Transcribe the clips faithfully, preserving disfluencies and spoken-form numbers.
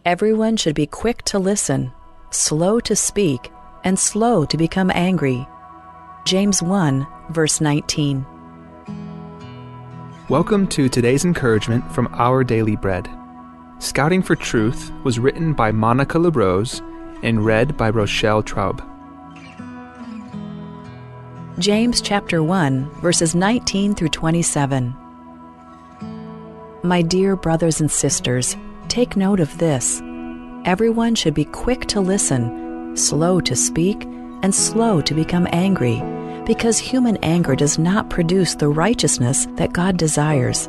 Everyone should be quick to listen, slow to speak, and slow to become angry. James one, verse nineteen. Welcome to today's encouragement from Our Daily Bread. Scouting for Truth was written by Monica LaRose and read by Rochelle Traub. James chapter one, verses nineteen through twenty-seven. My dear brothers and sisters, take note of this. Everyone should be quick to listen, slow to speak, and slow to become angry, because human anger does not produce the righteousness that God desires.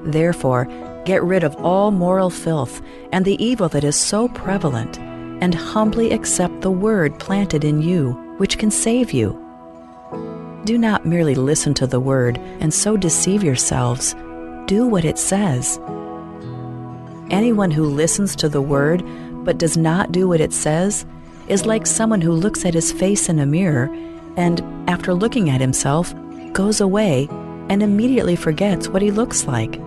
Therefore, get rid of all moral filth and the evil that is so prevalent, and humbly accept the word planted in you, which can save you. Do not merely listen to the word and so deceive yourselves. Do what it says. Anyone who listens to the word but does not do what it says is like someone who looks at his face in a mirror and, after looking at himself, goes away and immediately forgets what he looks like.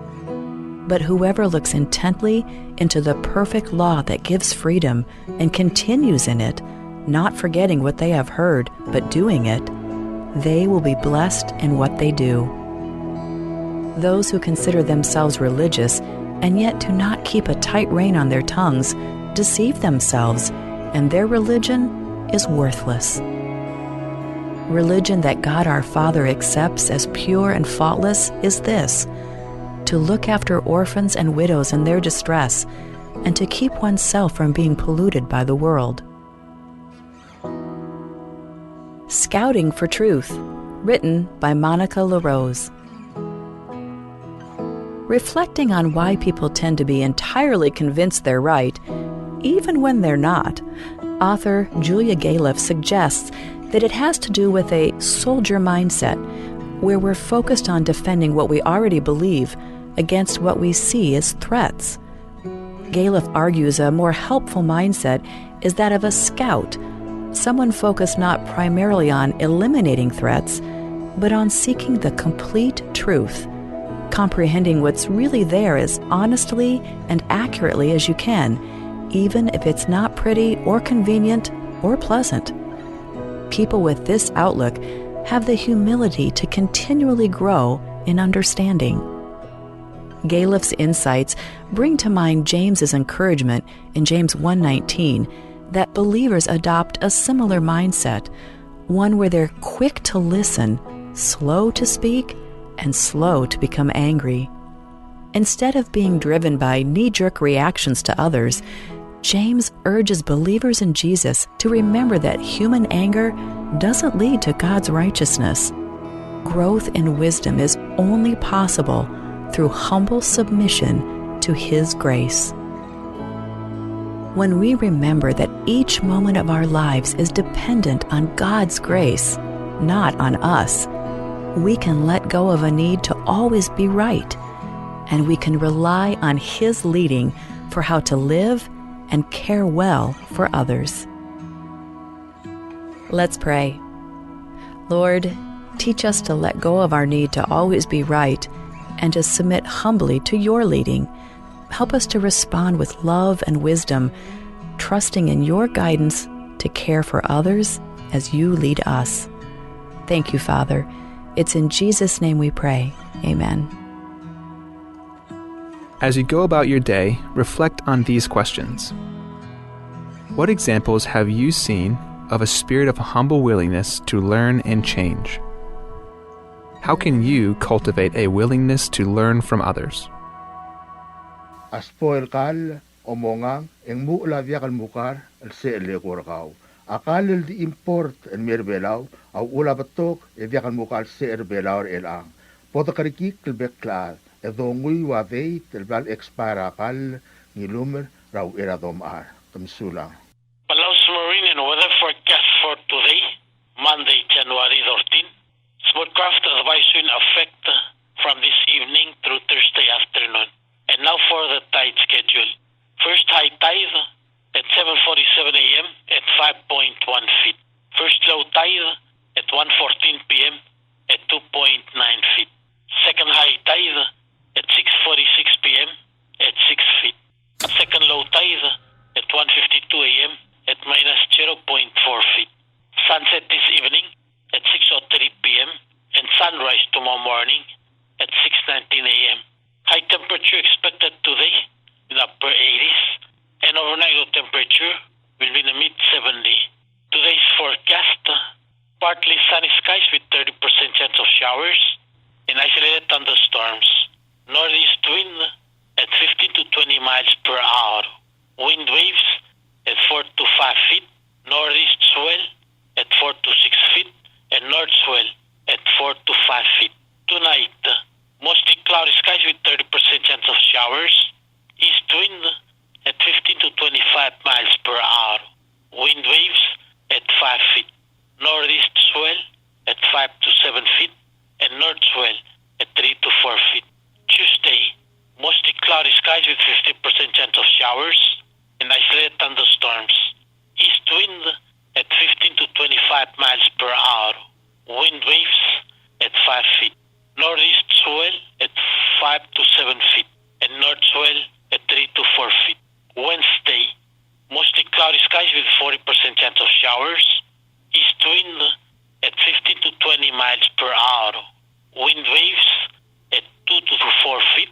But whoever looks intently into the perfect law that gives freedom and continues in it, not forgetting what they have heard, but doing it, they will be blessed in what they do. Those who consider themselves religious and yet do not keep a tight rein on their tongues deceive themselves, and their religion is worthless. Religion that God our Father accepts as pure and faultless is this: to look after orphans and widows in their distress, and to keep oneself from being polluted by the world. Scouting for Truth, written by Monica LaRose. Reflecting on why people tend to be entirely convinced they're right, even when they're not, author Julia Galef suggests that it has to do with a soldier mindset, where we're focused on defending what we already believe against what we see as threats. Galef argues a more helpful mindset is that of a scout, someone focused not primarily on eliminating threats, but on seeking the complete truth, comprehending what's really there as honestly and accurately as you can, even if it's not pretty or convenient or pleasant. People with this outlook have the humility to continually grow in understanding. Galef's insights bring to mind James's encouragement in James one nineteen that believers adopt a similar mindset, one where they're quick to listen, slow to speak, and slow to become angry. Instead of being driven by knee-jerk reactions to others, James urges believers in Jesus to remember that human anger doesn't lead to God's righteousness. Growth in wisdom is only possible through humble submission to His grace. When we remember that each moment of our lives is dependent on God's grace, not on us, we can let go of a need to always be right, and we can rely on His leading for how to live and care well for others. Let's pray. Lord, teach us to let go of our need to always be right and to submit humbly to your leading. Help us to respond with love and wisdom, trusting in your guidance to care for others as you lead us. Thank you, Father. It's in Jesus' name we pray. Amen. As you go about your day, reflect on these questions. What examples have you seen of a spirit of humble willingness to learn and change? How can you cultivate a willingness to learn from others? A sbo el kall, omongang, e ng muchel a diak el mukar el secher el eko er kau. A kall el di import el mei er Belau a uchul a betok e diak el mukar el secher er Belau er chelechang. Bo dekerekikl el bek el chad e donguiu a date el bla el expire a kall, ng ilumer er a uchei er a domechar. Ke mesulang. Palau's marine and weather forecast for today, Monday, January thirteen. Woodcraft advisory in effect from this evening through Thursday afternoon. And now for the tide schedule. First high tide at seven forty-seven a m at five point one feet. First low tide at one fourteen p m at two point nine feet. Second high tide at six forty-six p m at six feet. Second low tide at one fifty-two a m at minus zero point four feet. Sunset this evening at six oh three p m and sunrise tomorrow morning at six nineteen a m. High temperature expected today in the upper eighties, and overnight low temperature will be in the mid seventy. Today's forecast, partly sunny skies with thirty percent chance of showers and isolated thunderstorms. Northeast wind at fifteen to twenty miles per hour. Wind waves at four to five feet. Northeast swell at four to six feet, and north swell at four to five feet. Tonight, mostly cloudy skies with thirty percent chance of showers. East wind at fifteen to twenty-five miles per hour. Wind waves at five feet. Northeast swell at five to seven feet, and north swell at three to four feet. Tuesday, mostly cloudy skies with fifty percent chance of showers and isolated thunderstorms. East wind at fifteen to twenty-five miles per hour. Wind waves at five feet. Northeast swell at five to seven feet, and north swell at three to four feet. Wednesday, mostly cloudy skies with forty percent chance of showers. East wind at fifteen to twenty miles per hour. Wind waves at two to four feet.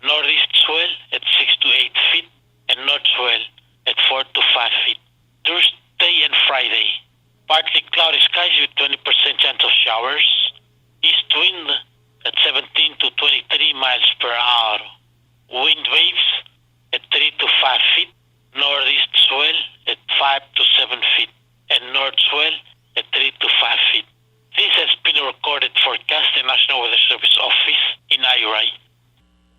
Northeast swell at six to eight feet, and north swell at four to five feet. Thursday and Friday, partly cloudy skies with twenty percent chance of showers. East wind at seventeen to twenty-three miles per hour. Wind waves at three to five feet. Northeast swell at five to seven feet, and north swell at three to five feet. This has been a recorded forecast in National Weather Service Office in Airai.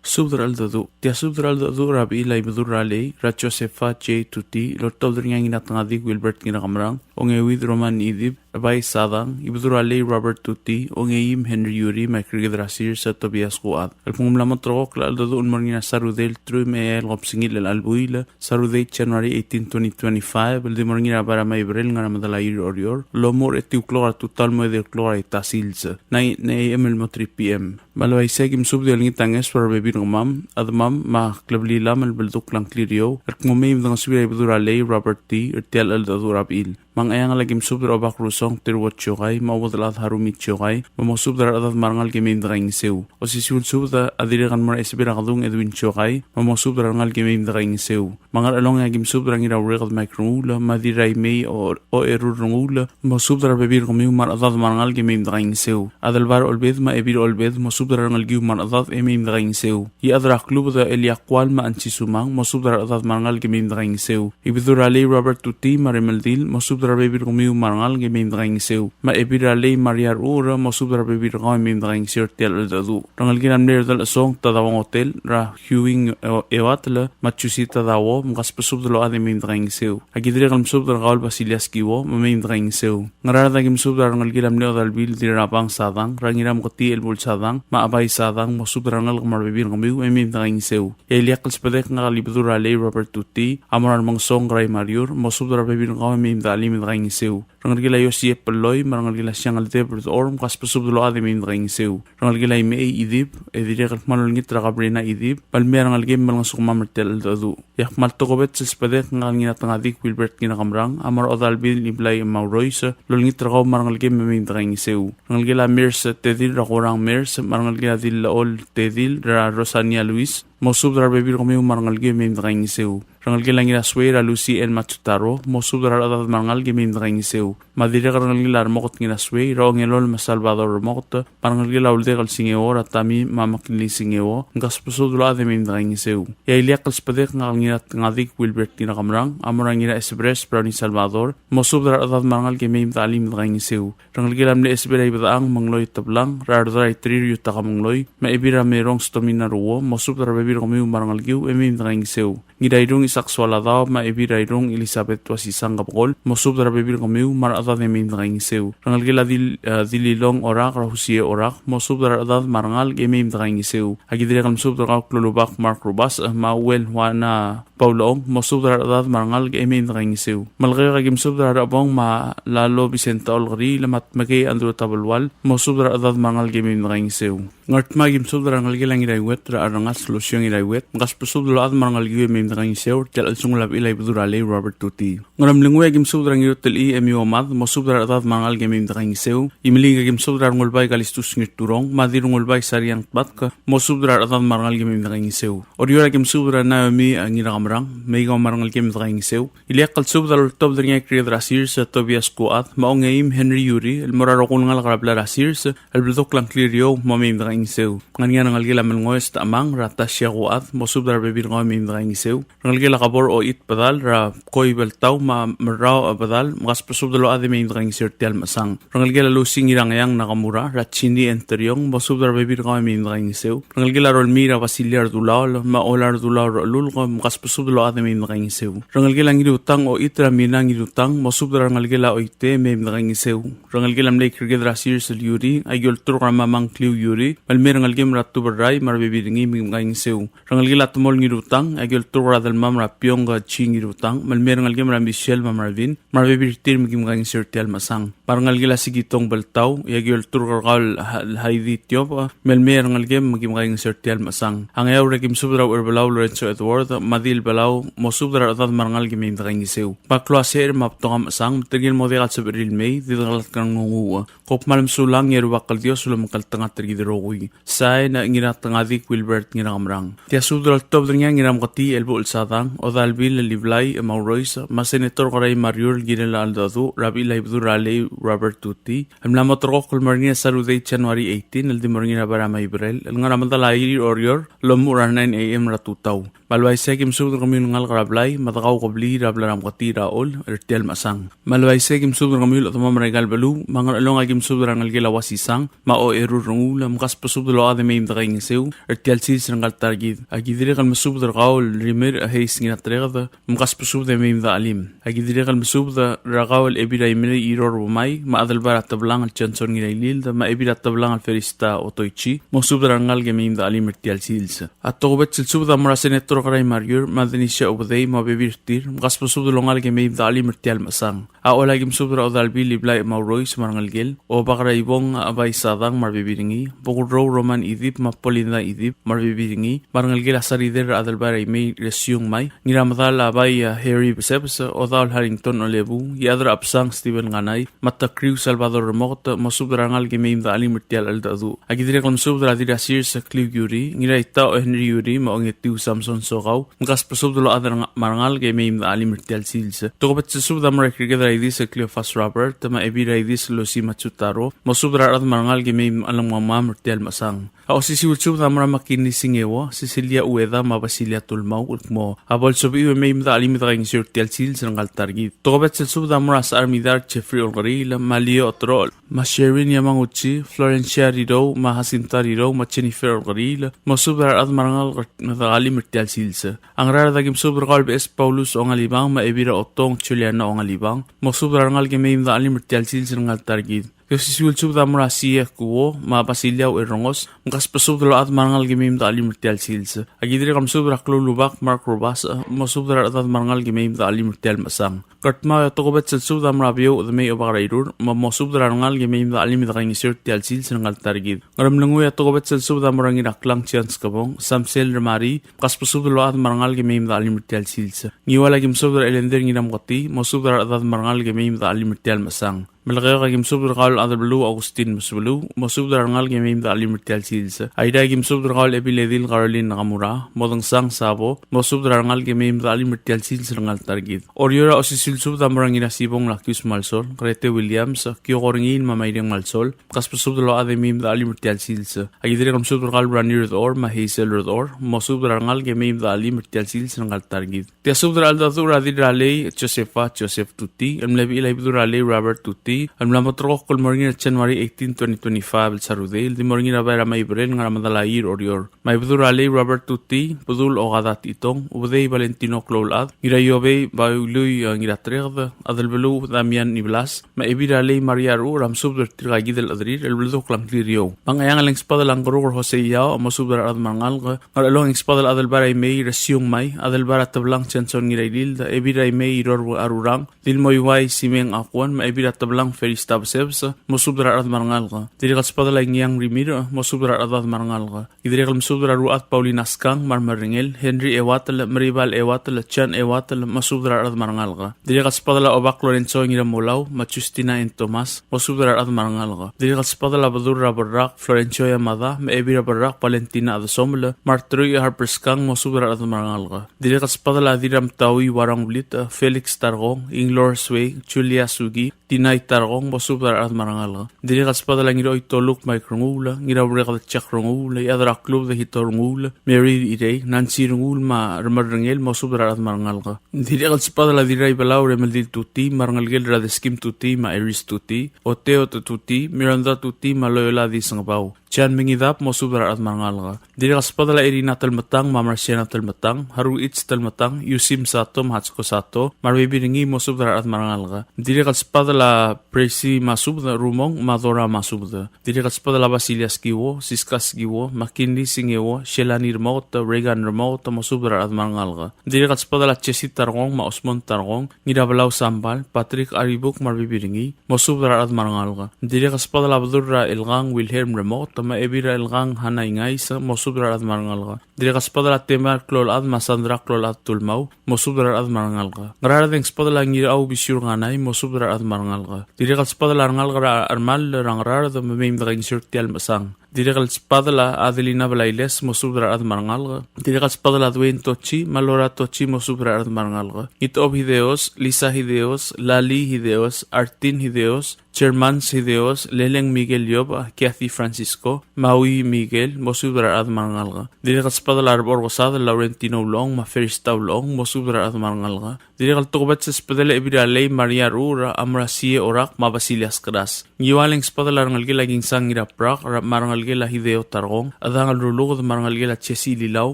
Subed er a cheldecheduch. Tia subed er a cheldecheduch er a bechil a Ibedul er a Lei er a Josepha J. Tuti, el oltobed er ngii a Ngiratngadik Wilbert Ngirakemerang, Ongeuid Roman Idip, Ebai Sadang, Ibedul er a Lei Robert Tuti, Ongeim Henry Yuri, me a Ikriked er a Sers Tobias Kuad. El kmo ng mla mo terrekokl a cheldecheduch el mo er ngii er a Sarudei el teruich me a eai el kebesengil el chelbuil, Sarudei, January eighteen, twenty twenty-five, el di mo er ngii er a Bai er a Maiberel el ngar er a Medalaii er Oreor, el omuchel er a etiu el klok er a tutau el mo edei el klok er a ita sils, nine A M el mo three P M. Me a le uaisei e aki mesubed e olengit a ngeso er a rebebil er kemam, a chedemam, me a kleblilam el beldukl a ngklir er eou, el kmo mei me dengesuir a Ibedul er a Lei Robert T. er tia el cheldecheduch er a bechil. Me a Ngcheangel e aki mesubed er a Obak Rusong Teruo Tiokai, me a Uodelchad Harumi Tiokai, me mosubed er a rechedad me a rengalek e mei me dekaingeseu. Osisiu el subed a dirrek el mo er a Esebei er a Kedung Edwin Tiokai, me mosubed er a rengalek e mei me dekaingeseu. Me a Ngerchelong e aki mesubed er a Ngiraureked Mike Renguul, me a Dirraimei O-, Ocherur Renguul, mosubed er a rebebil er kemiu me a rechedad me a rengalek e mei me dekaingeseu. Adelbai er a Olbed me a Ebil er a Olbed, mosubed er a rengelekiu me a rechedad e mei me dekaingeseu. Iechad er a Klubed Elia Kual me a Ansi Sumang, mosubed er a rechedad me a rengalek e mei me dekaingeseu. Ibedul er a Lei Robert Tuti me a Remeldil, mosubed er a rebebil er kemiu me a rengalek e mei me dekaingeseu. Me a Ebil er a Lei Maria Ruur, mosubed er a rebebil er kau e mei me dekaingeseu er tia el cheldecheduch. Rengelekel a mle Rdechesong Tadao Ngotel, er a Huing Eoatl, me a Jusi Tadao, mkasbesubed el ochad e mei me dekaingeseu. Aki dirrek el mesubed er kau el Basilias Kiuo, me mei me dekaingeseu. Ngaraard e aki mesubed er a rengelekel a mle Odalbil Dirrabang Sadang, er a Ngirameketii Elbul Sadang, me a Abai Sadang, mosubed er a rengalek me a rebebil er kemiu, e mei me dekaingeseu. E a ileakl el sbedek ngak el Ibedul er a Lei Robert Tuti, a mo er a Remengesong Grai Mariur, mosubed er a rebebil er kau e mei me dechelim e dekaingeseu. Rengelekel a Iosie Pelloi, me a rengelekel a Siangeldeb Rdechor, mkasbesubed el ochad e mei me dekaingeseu. Rengelekel a Imechei Idip, e dirrek el kmal olengit er a Kabrina Idip, me le mei a rengelekem me lengesukemam er tia el cheldecheduch. E ak kmal tokubets el sbedek ngak el Ngiratngadik Wilbert Ngirakemerang, a mo er a Odalbil Iblai Maurois, el olengit er kau me a rengelekem me mei me dekaingeseu. Rengelekel a Mers Tedil er a Kurang Mers, me a rengelekel a Dillechol Tedil er a Rosania Luis, mosubed er a rebebil er kemiu me a rengelekiu e mei me dekaingeseu. Rengelekel a Ngirasuei er a Lucy N. Matsutaro, mosubed er a rechedad me a rengalek e mei me dekaingeseu. Me a dirrek el rengelekel a Remoket Ngirasuei, er a Ongelol me a Salvador Remoket, me a rengelekel a Uldek el Singeo, er a Tami me a McKinley Singeo, mkasbesubed el ochad e mei me dekaingeseu. E a ileakl el sbedek ngak el Ngiratngadik Wilbert Ngirakemerang, a mo er a Ngiraesebres Brownie Salvador, mosubed er a rechedad me a rengalek e mei me dechelim e dekaingeseu. Rengelekel a mle Esebei er a Ibedechang Mengloi Teblang, er a Rdrai Terir Yutaka Mengloi, me a Ebil er a Merong Stomina Ruo, mosubed er a bebil er kemiu me a rengelekiu e mei me dekaingeseu. Ngirairung Isaac Soaladaob me a Ebil er a Irung Elizabeth Tuasisang Kebekol, mosubed er a rebebil er kemiu me a rechedad e mei me dekaingeseu. Rengelekel a Dil-, eh, Dililong Orak er a Husie Orak, mosubed er a rechedad me a rengalek e mei me dekaingeseu. Aki dirrek el mesubed er kau el klou el rubak Mark Rubasech, eh, me a Uel Juana Paulong, mosubed er a rechedad me a rengalek e mei me dekaingeseu. Melekeok aki mesubed er a Rechebong me a Lalo Vicenta Olkeriil, me a Tmekei Andrew Tabelual, mosubed er a rechedad me a rengalek e mei me dekaingeseu. Ngardmau aki mesubed er a rengelekel a Ngiraiuet er a Cherrengas el Osiong Ngiraiuet, mkasbesubed el ochad me a rengelekiu e mei me dekaingeseu er tia el chelsengul a bechil a Ibedul er a Lei Robert Tuti. Ngeremlengui aki mesubed er a Ngirutelchii e Miomad, mosubed er a rechedad me a rengalek e mei me dekaingeseu. Imeliik aki mesubed er a Rengulbai Kalistus Ngirturong, me a Dirrengulbai Sariang Tbatk, mosubed er a rechedad me a rengalek e mei me dekaingeseu. Oreor aki mesubed er a Naomi, eh, Ngirakemerang, me ikau me a rengalek e mei me dekaingeseu. Ileakl el subed a loltobed er ngii a Ikried er a Sers, Tobias Kuad, me a Ongeim Henry Yuri, el mo er a rokui el ngalek er a blai er a Sers, el bledokl a ngklir er eou, mo mei me dekaingeseu. Ngar er ngii a rengelekel a Melngoes Tamang, er a Tasia Kuad, mosubed er a rebebil er kau e mei me dekaingeseu. Rengelekel a Kebor Oit Bedal, er a Koi Beltau, me a Merrao Bedal, mkasbesubed el ochad e mei me dekaingeseu er tia el mechesang. Rengelekel a Lucy Ngirangeang Nakamura, er a Chini Enteriong, mosubed er a rebebil er kau e mei me dekaingeseu. Rengelekel a Rolmii er a Basilia Rdulaol, me a Ola Rdulaol er a Chelulk, mkasbesubed el ochad e mei me dekaingeseu. Rengelekel a Ngirutang Oit er a Mina Ngirutang, mosubed er a rengelekel a Oite, mei me dekaingeseu. Rengelekel a mle Ikried er a Sers el Yuri, aki olturk er a Mamang Kliu Yuri, me le mei a rengelekem er a Tuberrai, me a rebebil er ngii, me ki dekaingeseu. Rengelekel a Temol Ngirutang, aki olturk er a Delmam er a Piong Chi Ngirutang, me le mei a rengelekem er a Michelle me a Marvin, me a rebebil er tir, me ki dekaingeseu er tia el mechesang. Me a rengelekel a Sikitong Beltau, aki olturk er kau el Ha-, Haidi Tiob, me le mei a rengelekem, me ki dekaingeseu er tia el mechesang. A Ngeaur aki mesubed er a Ucherbelau Lorenzo Edward, me a Dilbelau, mosubed er a rechedad me a rengalek e mei me dekaingeseu. Me a klou a secher me a betok a mechesang, me tirke el mo diak el sebechir el mei, di dekelatk er a nglunguuch. Kom kmal mesulang e a Rubak el Dios a lomekngeltengat er kid el rokui. Sain, Ngiratngadik Wilbert Ngirakemerang. Tia subed el oltobed er ngii a Ngiramketii Elbuchel Sadang, Odalbil Liblai Maurois, me a Senator Kerai Mariur el kirel a cheldecheduch er a bechil a Ibedul er a Lei Robert Tuti, el mla mo ulterekokl el mo er ngii a Saturday, January eighteen, el di mo er ngii er a Bai er a Meibrel, el ngar er a medal a Irir Oreor, el omuchel er a nine A M er a tutau. Me a le uaisei e aki mesubed er kemiu el ngalek er a blai, me de kaukebliil er a blai er a Mketii er a Choll er tia el mechesang. Me a le uaisei e aki mesubed er kemiu el chedemam er aika el beluu, me a Ngerchelong e aki mesubed er a rengelekel a Uasisang, me a Ocherur Renguul, mkasbesubed el ochad e mei me dekaingeseu er tia el sils er ngka el ta er kid. Aki dirrek el mesubed er kau el Rimer Heis Ngiratereked, mkasbesubed e mei me dechelim. Aki dirrek el mesubed er kau el Ebil er a Imrei Iror Bumai, me a Adelbai er a Teblang el Johnson Ngirailild, me a Ebil er a Teblang el Felista Otoichi, mosubed er a rengalek e mei me dechelim er tia el sils. A tokubets el subed a mo er a Senator Kerai Mariur, me a Denisia Obedei, me a bebil er tir, mkasbesubed el ongalek e mei me dechelim er tia el mechesang. A Choll e aki mesubed er a Odalbil Iblai Maurois me a rengelekel, Obak er a Ibong Abai Sadang me a rebebil er ngii, Bokurrou Roman Idip me a Polinda Idip me a rebebil er ngii, me a rengelekel a Sarider er a Adelbai er a Imei Resiung Mai, Ngiramedal Abai, a, Harry Besebes, Odaol Harrington Olebu, Iechad er a Chebesang Steven Kanai, me a Tekriu Salvador Remoket, mosubed er a rengalek e mei me dechelim er tia el cheldecheduch. Aki dirrek el mesubed er a Dirrasirs Kliu Yuri, Ngiraitau Henry Yuri, me a Ongetiu Samson Sokau, mkasbesubed el ochad me a rengalek e mei me dechelim er tia el sils. Tokubets el subed a mo er a Ikreked er a Idis Cleophas Robert, me a Ebil er a Idis Lucy Matsutaro, mosubed er a rechad me a rengalek e mei me chelengmam er tia el mechesang. A osisiu el subed a mo er a Makini Singeo, Cecilia Ueda, me a Basilia Tulmau, el kmo a bo lsobechiu e mei me dechelim e dekaingeseu er tia el sils er ngka el ta er kid. Tokubets el subed a mo er a Sechar Midar Jeffrey Olkeriil, me a Leo Oterol, me a Sherwin Yamaguchi, Florencia Rirou, me a Jacinta Rirou, me a Jennifer Olkeriil, mosubed er a rechad me a rengalek e dechelim er tia el sils. A Ngaraard a ki mesubed er kau el Beches Paulus Ongalibang, me a Ebil er a Otong Juliana Ongalibang, mosubed er a rengalek e mei me dechelim er tia el sils er ngka el ta er kid. Di osisiu el subed a mo er a Siek Kuo, me a Basilia Uerrengos, mkasbesubed el ochad me a rengalek e mei me dechelim er tia el sils. Aki dirrek el mesubed er a Kloulubak Mark Rubasech, mosubed er a rechedad me a rengalek e mei me dechelim er tia el mechesang. Ngardmau e a tokubets el subed a mo er a Biou Demei Obak er a Irur, me mosubed er a rengalek e mei me dechelim e dekaingeseu er tia el sils er ngka el ta er kid. Ngeremlengui e a tokubets el subed a mo er a Ngiraklang Chance Kebong, Samsel Remari, mkasbesubed el ochad me a rengalek e mei me dechelim er tia el sils. Ngiwal a ki mesubed er a Elender Ngiramketii, mosubed er a rechedad me a rengalek e mei me dechelim er tia el mechesang. Melekeok a ki mesubed er kau el Adelbeluu Augustin Mesbeluu, mosubed er a rengalek e mei me dechelim er tia el sils. Airai a ki mesubed er kau el Ebiledil Caroline Nakamura, Modengsang Sabo, mosubed er a rengalek e mei me dechelim er tia el sils er ngka el ta er kid. Oreor a osisiu el subed a mo er a Ngirasibong Lakius Malsol, Grete Williams, Kioko Rengiil me a Maireng Malsol, mkasbesubed el ochad e mei me dechelim er tia el sils. Aki dirrek el mesubed er kau el Ranier Redor me a Hazel Redor, mosubed er a rengalek e mei me dechelim er tia el sils er ngka el ta er kid. Tia subed er a cheldecheduch er a Dirralei Josefa Joseph Tuti, el mle bechil a Ibedul er a Lei Robert Tuti, Tutii, el mla mo ulterekokl el mo er ngii er a January eighteen, twenty twenty-five, el Sarudei, el di mo er ngii er a bai er a Maiberel, ngar er a Medalaii er Oreor. Me a Ibedul er a Lei Robert Tutii, Bedul Okada Titong, Ubedei Valentino Kloulechad, Ngiraiobei Bailui, eh, Ngiratereked, Adelbeluu Damian Nibelas, me a Ebil er a Lei Maria Ruur a mesubed er tirka kid el chederir el beldukl a ngklir er eou. Me a Ngcheangel e ng sbadel a Ngkeruker Jose Yao, mosubed er a rechad me a rengalek. Ngerchelong e ng sbadel a Adelbai er a Imei Resiung Mai, Adelbai er a Teblang Johnson Ngirailild, Ebil er a Imei Iror Arurang, Dilmoiuai Simeng Akuan, me a Ebil er a Teblang Ferista Besebes, mosubed er a rechad me a rengalek. Dirrek el sbadel a Ingiang Rimirch, mosubed er a rechad me a rengalek. Ki dirrek el mesubed er a Ruchad Paulina Skang, me a remerengel, Henry Ewatel, Meribal Ewatel, John Ewatel, mosubed er a rechad me a rengalek. Dirrek el sbadel a Obak Lorenzo Ngiramolau, me a Justina N. Thomas, mosubed er a rechad me a rengalek. Dirrek el sbadel a Bedur er a Berrak, Florencio Yamada, me a Ebil er a Berrak, Valentina Adesomel, me a Arturo Harper Skang, mosubed er a rechad me a rengalek. Dirrek el sbadel a Dirramtaui Warang Ulit, Felix Tarkong, Inglor Suei, Julia Sugi, Tinai Tarkong, mosubed er a rechad me a rengalek. Dirrek el sbadel a Ngiraoitoluk Mike Renguul, Ngiraureked Jack Renguul, Iechad er a Klub de Hito Renguul, Mary Irei, Nancy Renguul, me a remerengel, mosubed er a rechad me a rengalek. Dirrek el sbadel a Dirraibelau Remeldil Tutii, me a rengelekel er a Deskim Tutii, me a Iris Tutii, Oteo Tutii, Miranda Tutii, me a Loyola Disengebau. Jan Mengidab, mosubed er a rechad me a rengalek. Dirrek el sbadel a Irina Telmetang, me a Marciana Telmetang, Haruichi Telmetang, Yusim Sato, me a Hachiko Sato, me a rebebil er ngii, mosubed er a rechad me a rengalek. Dirrek el sbadel a Presi Masubed, Rumong, me a Dora Masubed. Dirrek el sbadel a Basilia Skiwo, Siska Skiwo, McKinley Singeo, Shelani Remoket, Reagan Remoket, mosubed er a rechad me a rengalek. Dirrek el sbadel a Jesse Tarkong, me a Osmond Tarkong, Ngirabelau Sambal, Patrick Aribuk, me a rebebil er ngii, mosubed er a rechad me a rengalek. Dirrek el sbadel a Bedur er a Elkang Wilhelm Remoket, me a Ebil er a Elkang Hana Ingais, mosubed er a rechad me a rengalek. Dirrek el sbadel a Temar Kloulechad, me a Sandra Kloulechad Tulmau, mosubed er a rechad me a rengalek. Ngaraard e ng sbadel a Ngirau Bisiur Nganai, mosubed er a rechad me a rengalek. Dirrek el sbadel a rengalek er a Chermall er a Ngaraard, me mei me dekaingeseu er tia el mechesang. Dirrek el sbadel a Adelina Blailes, mosubed er a rechad me a rengalek. Dirrek el sbadel a Dwayne Tochi, me a Laura Tochi, mosubed er a rechad me a rengalek. Ngitob Hideos, Lisa Hideos, Lali Hideos, Artin Hideos, Germans Hideos, Leleng Miguel Yob, Kathy Francisco, Maui Miguel, mosubed er a rechad me a rengalek. Dirrek el sbadel a Rebor Kesadel Laurentino Ulechong, me a Ferista Ulechong, mosubed er a rechad me a rengalek. Dirrek el tokubets el sbedel a Ebil er a Lei Maria Ruur, a Merasie Orak, me a Basilias Keras. Ngiual e ng sbadel a rengelekel a Kingsang Ngiraprak, me a rengelekel a Hideo Tarkong, Adang el Ruluked, me a rengelekel a Jesse Lilau,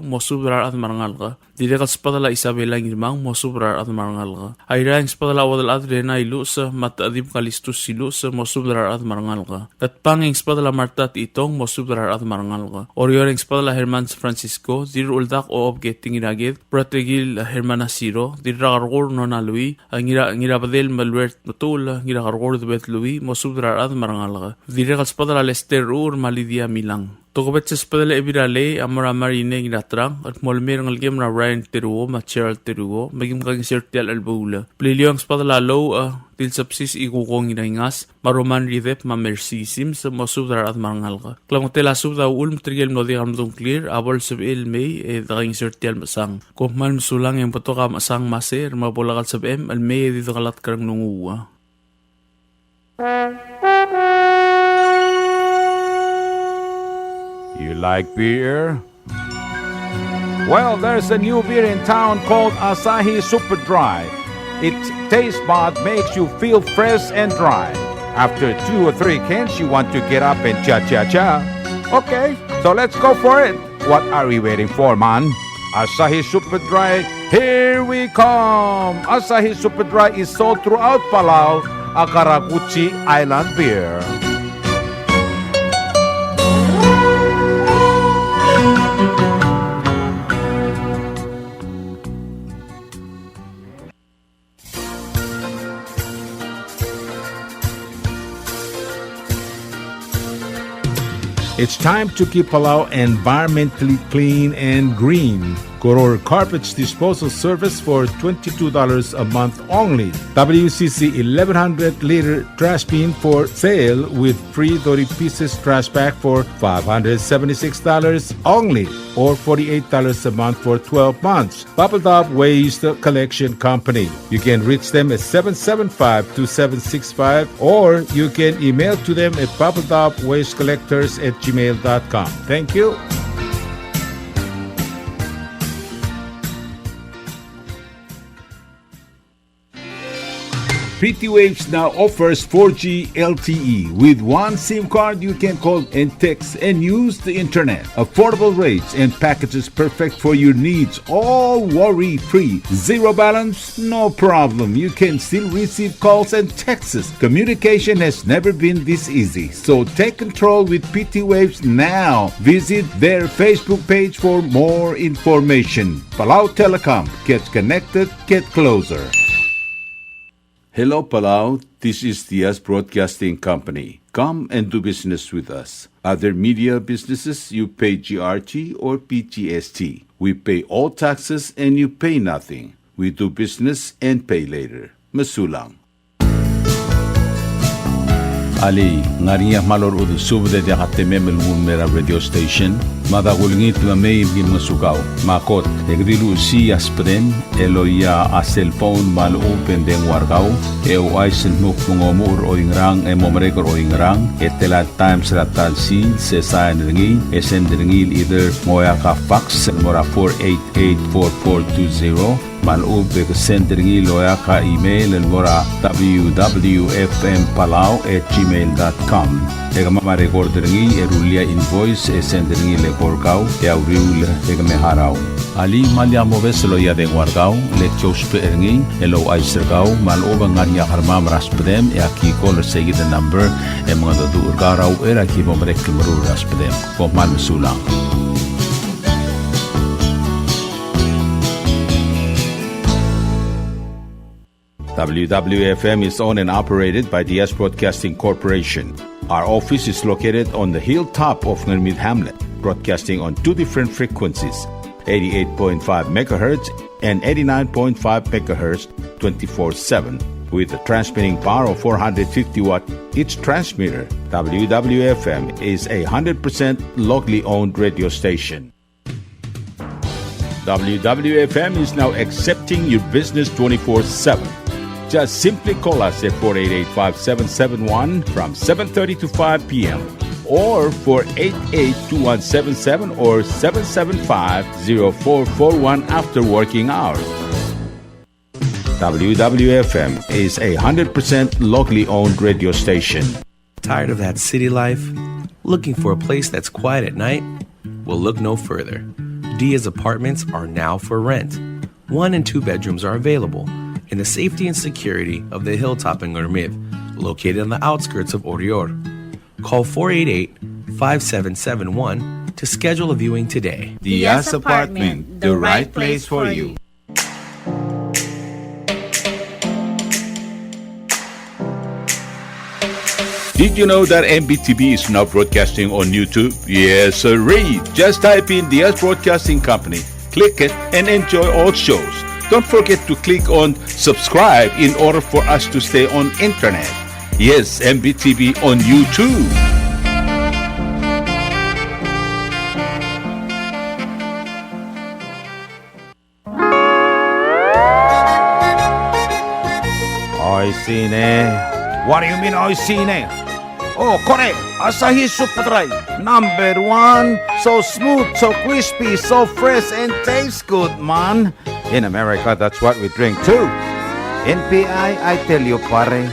mosubed er a rechad me a rengalek. Dirrek el sbadel a Isabela Ngirmang, mosubed er a rechad me a rengalek. Airai e ng sbadel a Uodelchad Rena Iluches, me a Techedib Kalistus Iluches, mosubed er a rechad me a rengalek. Ngatpang e ng sbadel a Marta Techitong, mosubed er a rechad me a rengalek. Oreor e ng sbadel a Hermans Francisco, Dirruldak Ochob Keting Iraked, Bratekil Hermana Siro, Dirrakerkur Nona Lui, a Ngira, Ngirabedel Meluert Metuul, Ngirakerkur Debed Lui, mosubed er a rechad me a rengalek. Dirrek el sbadel a Lester Ur me a Lydia Milang. Tokubets el sbedel a Ebil er a Lei a mo er a Marine Ngiraterang, el kmo le mei a rengelekem er a Ryan Teruo me a Gerald Teruo, me kim kaingeseu er tia el chelebuul. Beliliou e ng sbadel a Lou, a, Dilsebsis Ikuko Ngiraingas, me a Roman Ridep, me a Mercy Sims, mosubed er a rechad me a rengalek. Klemengetel a subed a uchul me tirke el mlo diak el medung a ngklir a bo lsebechel el mei e dekaingeseu er tia el mechesang. Kom kmal mesulang e ng betok a mechesang me a secher, me a bo lak el sebechem el mei e di dekelatk er a nglunguuch. You like beer? Well, there's a new beer in town called Asahi Super Dry. Its taste bud makes you feel fresh and dry. After two or three cans, you want to get up and cha-cha-cha. Okay, so let's go for it. What are we waiting for, man? Asahi Super Dry, here we come! Asahi Super Dry is sold throughout Palau, a karakuchi island beer. It's time to keep Palau environmentally clean and green. Koror Garbage Disposal Service for twenty-two dollars a month only. W C C eleven hundred liter trash bin for sale with free thirty pieces trash bag for five hundred seventy-six dollars only, or forty-eight dollars a month for twelve months. Babeldaob Waste Collection Company. You can reach them at seven seven five, two seven six five, or you can email to them at babeldaob waste collectors at gmail dot com. Thank you. P T Waves now offers four G L T E. With one SIM card, you can call and text and use the internet. Affordable rates and packages perfect for your needs, all worry-free. Zero balance? No problem. You can still receive calls and texts. Communication has never been this easy. So take control with P T Waves now. Visit their Facebook page for more information. Palau Telecom. Get connected, get closer. Hello, Palau. This is Diaz Broadcasting Company. Come and do business with us. Other media businesses, you pay G R T or P G S T. We pay all taxes and you pay nothing. We do business and pay later. Mesulang. Alii, ng ngar er ngii a kmal orechudel el subed e diak a temem el nguu el mei er a radio station? Mada kulengit me mei me ki ngosukau. Me a kot, e ke di luchesii a subedem el oia a cellphone me a lechub e ng dengua er kau, e ouchais el dmu kmo ng omuchel er oingerang e mo merek er oingerang, e tela el times er a ta el sils, e sain er ngii, e send er ngii el either ng oeak a fax el mo er a four eight eight four four two zero, me a lechub e ke send er ngii el oeak a email el mo er a W W F M Palau at gmail dot com. E kemam a record er ngii e rullii a invoice e send er ngii el eko er kau e a uriul e ke me harau. Alii, me lak mobes el oia dengua er kau, le ki ousbech er ngii el ouchais er kau me a lechub e ng ngar er ngii a kermam er a subedem e aki call er seikid el number e mengedecheduch er kau er a uchei er a ki bo merek el meruul er a subedem. Kom kmal mesulang. W W F M is owned and operated by Diaz Broadcasting Corporation. Our office is located on the hilltop of Ngermid Hamlet, broadcasting on two different frequencies, eighty-eight point five megahertz and eighty-nine point five megahertz, twenty-four seven, with a transmitting power of four hundred fifty watt each transmitter. W W F M is a hundred percent locally owned radio station. W W F M is now accepting your business twenty-four seven. Just simply call us at four eight eight, five seven seven one from seven thirty to five p m, or four eight eight, two one seven seven or seven seven five, zero four four one after working hours. W W F M is a hundred percent locally owned radio station. Tired of that city life? Looking for a place that's quiet at night? Well, look no further. Diaz Apartments are now for rent. One and two bedrooms are available in the safety and security of the hilltop in Ngermid, located on the outskirts of Oreor. Call four eight eight, five seven seven one to schedule a viewing today. Diaz Apartment, the right place for you. Did you know that M B T V is now broadcasting on YouTube? Yes, sirree. Just type in Diaz Broadcasting Company, click it, and enjoy all shows. Don't forget to click on subscribe in order for us to stay on internet. Yes, M B T V on YouTube. Oishii ne. What do you mean, oishii ne? Oh, kore, Asahi Super Dry, number one. So smooth, so crispy, so fresh, and tastes good, man. In America, that's what we drink too. In P I, I tell you, pare,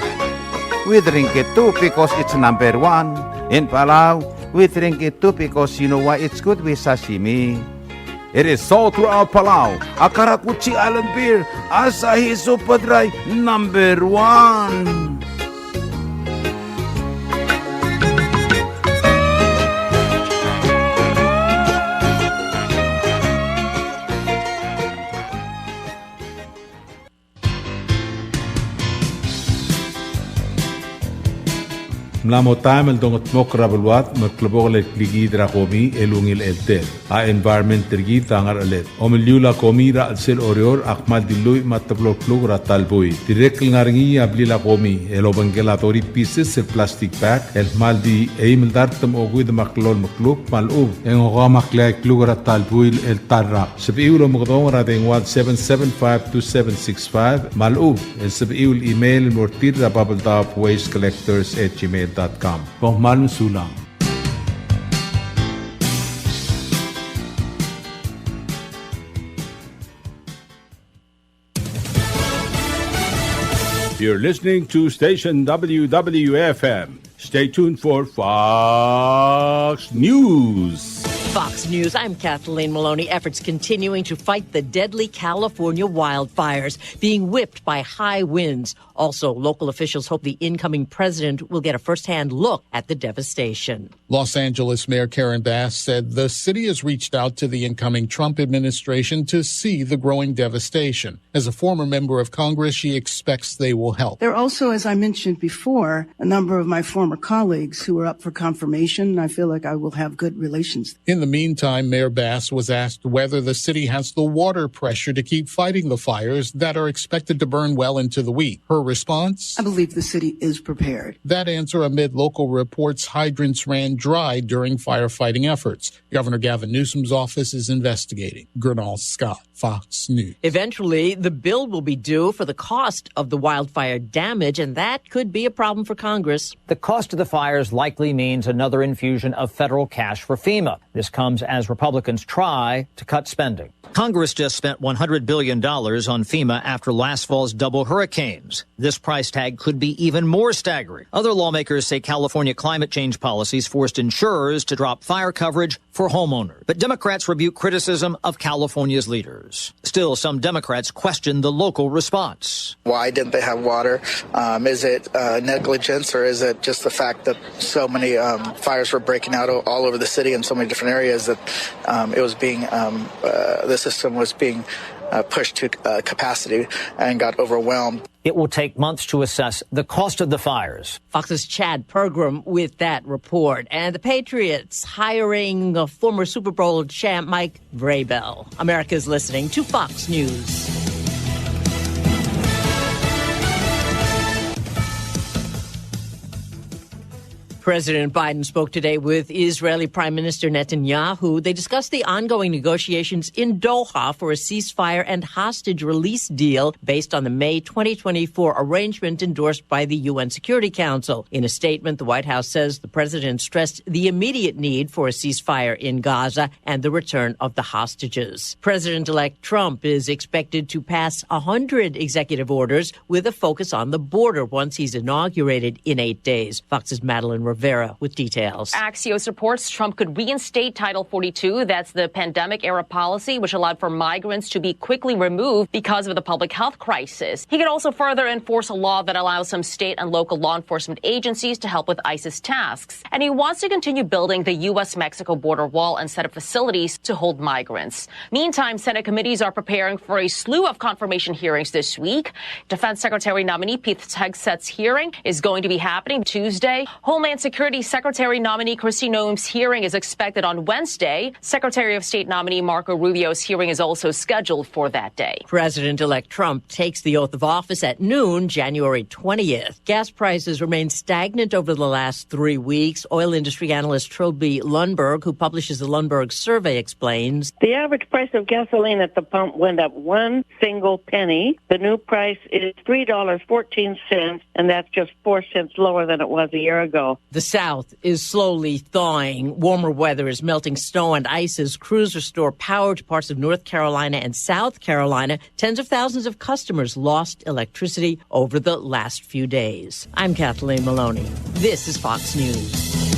we drink it too because it's number one. In Palau, we drink it too because you know why? It's good with sashimi. It is sold throughout Palau. A karakuchi island beer, Asahi Super Dry, number one. Ng mla mo taem el dongedmokl er a beluad me klebokel el klikiid er a komi el ungil cheltel. A environment er kid a ngerecheled. Omeliul a komi er a chelsel Oreor a kmal di lluich me a teblo el kluk er a ta el buil. Dirrek el ngar er ngii a blil a komi el obengkel a thirty pieces el plastic bag el kmal di eim el dart me a okeuid me a kllolem el kluk me a lechub e ng okeim a kleai el kluk er a ta el buil el ta el rak. Sebechiu el omekedong er a dengua el seven seven five two seven six five me a lechub e ng sebechiu el email el mo er tir er a Babeldaob Waste Collectors at gmail dot com. Kom kmal mesulang. You're listening to station W W F M. Stay tuned for Fox News. Fox News, I'm Kathleen Maloney. Efforts continuing to fight the deadly California wildfires being whipped by high winds. Also, local officials hope the incoming president will get a firsthand look at the devastation. Los Angeles Mayor Karen Bass said the city has reached out to the incoming Trump administration to see the growing devastation. As a former member of Congress, she expects they will help. There are also, as I mentioned before, a number of my former colleagues who are up for confirmation, and I feel like I will have good relations. In the meantime, Mayor Bass was asked whether the city has the water pressure to keep fighting the fires that are expected to burn well into the week. Her response? I believe the city is prepared. That answer amid local reports hydrants ran dry during firefighting efforts. Governor Gavin Newsom's office is investigating. Gurnal Scott, Fox News. Eventually, the bill will be due for the cost of the wildfire damage, and that could be a problem for Congress. The cost of the fires likely means another infusion of federal cash for FEMA. This comes as Republicans try to cut spending. Congress just spent one hundred billion dollars on FEMA after last fall's double hurricanes. This price tag could be even more staggering. Other lawmakers say California climate change policies forced insurers to drop fire coverage for homeowners. But Democrats rebuke criticism of California's leaders. Still, some Democrats question the local response. Why didn't they have water? Um, is it uh, negligence, or is it just the fact that so many um, fires were breaking out o- all over the city in so many different areas that um, it was being um, uh, the system was being uh, pushed to uh, capacity and got overwhelmed? It will take months to assess the cost of the fires. Fox's Chad Pergram with that report. And the Patriots hiring a former Super Bowl champ Mike Vrabel. America's listening to Fox News. President Biden spoke today with Israeli Prime Minister Netanyahu. They discussed the ongoing negotiations in Doha for a ceasefire and hostage release deal based on the May twenty twenty-four arrangement endorsed by the U N Security Council. In a statement, the White House says the president stressed the immediate need for a ceasefire in Gaza and the return of the hostages. President-elect Trump is expected to pass a hundred executive orders with a focus on the border once he's inaugurated in eight days. Fox's Madeline Rivera with details. Axios reports Trump could reinstate Title forty-two. That's the pandemic era policy, which allowed for migrants to be quickly removed because of the public health crisis. He could also further enforce a law that allows some state and local law enforcement agencies to help with ISIS tasks. And he wants to continue building the U S Mexico border wall and set up facilities to hold migrants. Meantime, Senate committees are preparing for a slew of confirmation hearings this week. Defense Secretary nominee Pete Hegseth's hearing is going to be happening Tuesday. Homeland Security Secretary nominee Kristi Noem's hearing is expected on Wednesday. Secretary of State nominee Marco Rubio's hearing is also scheduled for that day. President-elect Trump takes the oath of office at noon, January twentieth. Gas prices remain stagnant over the last three weeks. Oil industry analyst Trilby Lundberg, who publishes the Lundberg Survey, explains. The average price of gasoline at the pump went up one single penny. The new price is three dollars fourteen cents, and that's just four cents lower than it was a year ago. The South is slowly thawing. Warmer weather is melting snow and ice as crews restore power to parts of North Carolina and South Carolina. Tens of thousands of customers lost electricity over the last few days. I'm Kathleen Maloney. This is Fox News.